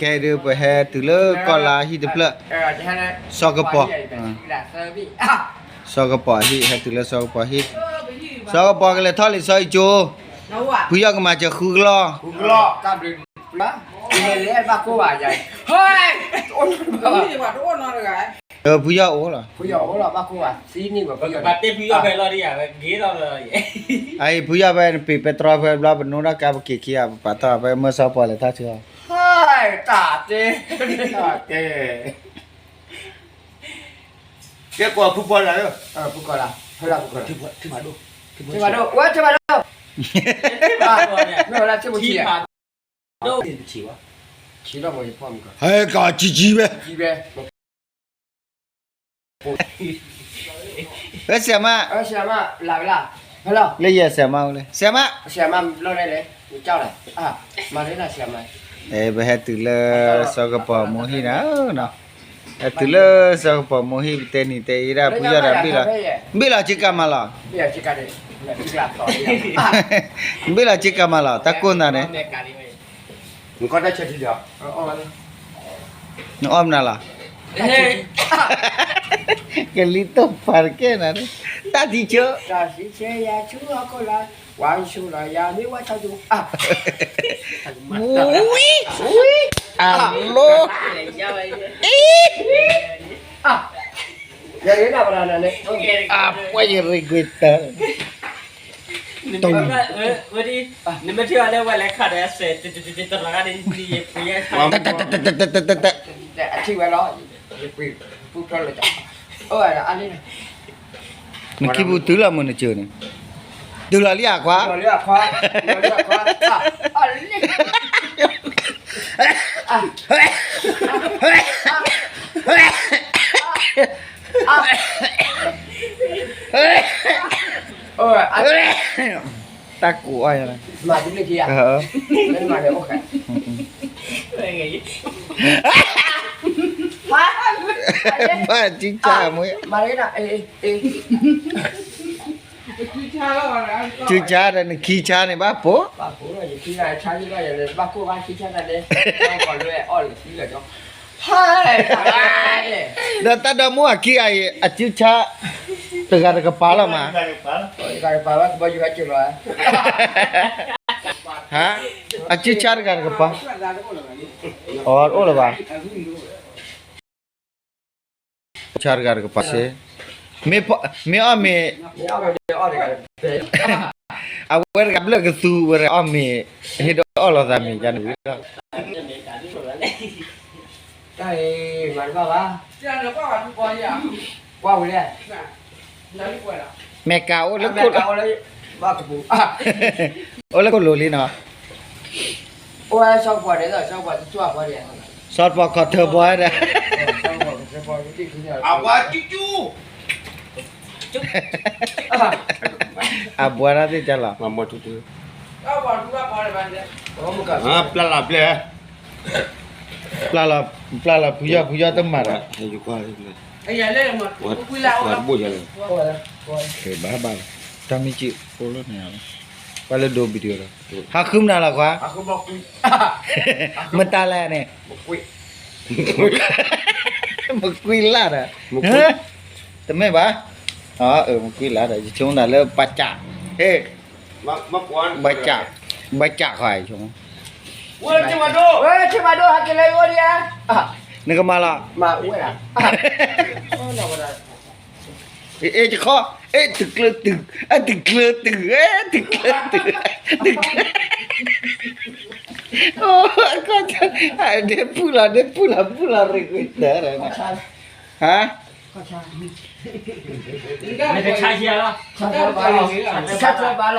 ခဲအံၤဒုး ပဟဲတုၤလၢကီၢ်လါဟံၣ်တဖျၢၣ်, စီၤကပီၤ, စီၤကပီၤဟံၣ်, ဟဲတုၤလၢစီၤကပီၤဟံၣ်, စီၤကပီၤကလဲၤထီၣ်လံာ်စီၤအံၤကၠိ, ဖုယီၢ်ကမၤစၢၤဃုကလီၢ်, ဖုယီၢ်အိၣ်လီၤ, ဖုယီၢ်အိၣ်လီၤ, ဖုယီၢ်အိၣ်လီၤ, ဘၣ်ကိၢ်ဘၣ်သံန့ၣ်, အံၤဖုယီၢ်ဖဲနပ့ၤပဲတြီဖဲဘျီ ပပာ်ထီၣ်ဖဲမၢစီၤပီၢ်လဲၤထီၣ်ဆၢ တၢ်တဲ, တၢ်တဲ, ကဲကွၢ်ဖုပီၤလၢ်, ဖုကီၤလၢ်, ဖုကီၤလၢ်, ထံမၤဒိၣ်, ထံမၤဒိၣ်, ထံမၤဒိၣ်, ထံမၤဒိၣ်, ဟဲကီးကံကံဝဲ, ဝဲဆရာမ, လၢယဲဆရာမအိၣ်လဲၣ်, ဆရာမ, ဆရာမ, ပဟဲတုၤလၢစီၤကပီၤမိၢ်ဟံၣ်နၤ, ဟဲတုၤလၢစီၤကပီၤမိၢ်ဟံၣ် ပတဲနံၤတဲအ့ဒၣ်ဖုယီၢ်ဒီးဘ့ၣ်လီၤ, ဘ့ၣ်လီၤက့ၤကၤမၤလီၤ, ဘ့ၣ်လီၤက့ၤကၤမၤလီၤ တၢ်ကိၢ်နၤန့ၣ် နအီၣ်မနုၤလီၤ, ကလံၤတိၢ်ဖးတကဲနၤ, တၢ်ထံၣ်ဆၢ, တၢ်ထံၣ်ဆၢယၤဆူဟီၣ်ခိၣ်လာ်, ဝါဆူလီၤယၤမ့ၢ်ဝါဆူ, ဝံ, ဝံ, အလိ, အံ, အပှဲယရ့ကွေတၢ် နမ့ၢ်ထံၣ်အီၤလၢဝဲလဲၤခးဒီးစဲး, တတတတတရၣ်န့ၣ်, အထံၣ်ဝဲလီၤ, ယပှ့ၤ, ပူဖျီလၢ, နခံပူၤတုၤလီၤမုၢ်နစၢၤန့ၣ်, တုၤလီၤလံအခွါ, တၢ်ကူအီၣ်ယၤ, မၤတဘျုးခံဂၤ, မၤန့ၣ်အိၣ်ဃဲ, ဘၣ်ကၠူဆါမ့ၢ်, ကၠူဆါဒီးနခံဆါန့ၣ်ဘၣ်ပိ, ဒီးတၢ်ဒီမါအခံဂၤအံၤ အကၠူဆါ တဂၤတကပၤလီၤမး, ဟါ, အကၠူဆါတဂၤတကပၤ, အအိၣ်လၢၤဘၣ်, ဆါတဂၤတကပၤစ့, မ့ၢ်အီၣ်မ့ၤ, အဝဲတဂၤဘျၢၣ်ကသူဝဲအီၣ်မ့ၤ, ဟ့ၣ်ဒီးအီၣ်လီၤသးမ့ၤကန့ၣ်ဝံၤလီၤ, တၢ်အံၤမၤတဘၣ်ဘၣ်, ကွၢ်ဝဲလဲၣ်, မဲာ်ကၤအိၣ်လၢခိၣ်, အိၣ်လၢခိၣ်လိၤလံနီၤ, အိၣ်ဝဲစီၤပီၤန့ၣ်, စီၤပီၤခီၣ်ထၢပီၤဒီး, အဘှါတၢ်သ့ၣ်တၢ်လီၤ, ပျၢ်လၢပျဲၢ်, ပျၢ်လီၤ, ပျၢ်လီၤဖုယီၢ်, ဖုယီၢ်တမၤဒီး, ဘၣ်ဘၣ်, တၢ်မ့ၢ်က့ၤအိၣ်လၢန့ၣ်, ပှၤလၢဒိ video ဒီး, ဟးဃုမနုၤလီၤခွါ, မတၤလဲၣ်န့ၣ်, မကွံလၢ်ဒီး, တမ့ၢ်ဘၣ်, မကွံလၢ်ဒီး ယဆိကမိၣ်လၢပှၤကး, ဟ့ၣ်, ဘၣ်ကး, ဘၣ်ကးခွါ, နကမၤလီၤ, အဲ တခီ, အဲ တကျၢၤတုၤ, အဲ တကျၢၤတုၤ, အဲ တကျၢၤတုၤ, တကျၢၤ, ဒ့ပူလီၤ, ဒ့ပူလီၤ, ပူလီၤရ့ကွံာ်တၢ်, ဟါ, မ့ၢ်တဆါဆံးလီၤ, ဆါဆံးဘၣ်လီၤ,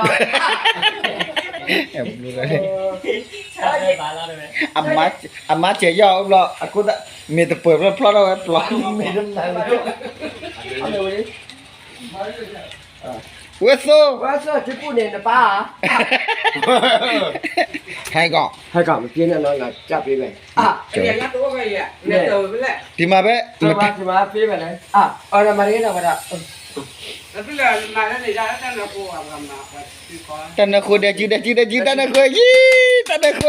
အမါစဲးယီၢ်အိၣ်ဘျီ, အဃိသတး, မ့ၢ်တပၢၢ်ဖျီဖျီဒီးဝဲပျီ, မ့ၢ်တမနုၤလၢ, ဝဲသိ, ဝဲသိ ထံပူၤန့ၣ်နပၢ်, ဟဲကီး, ဟဲကီး, မ့ၢ်က့ၤန့ၣ်နီၤ ကၢ်ပ့ၤဝဲ, တံၤမၤဖဲ, တံၤမၤဖဲ, တၢ်နၢ်ဃိဒဲကံဒဲကံဒဲကံ တၢ်နၢ်ဃိ, ယံ, တၢ်နၢ်ဃိ, တၢ်နၢ်ဃ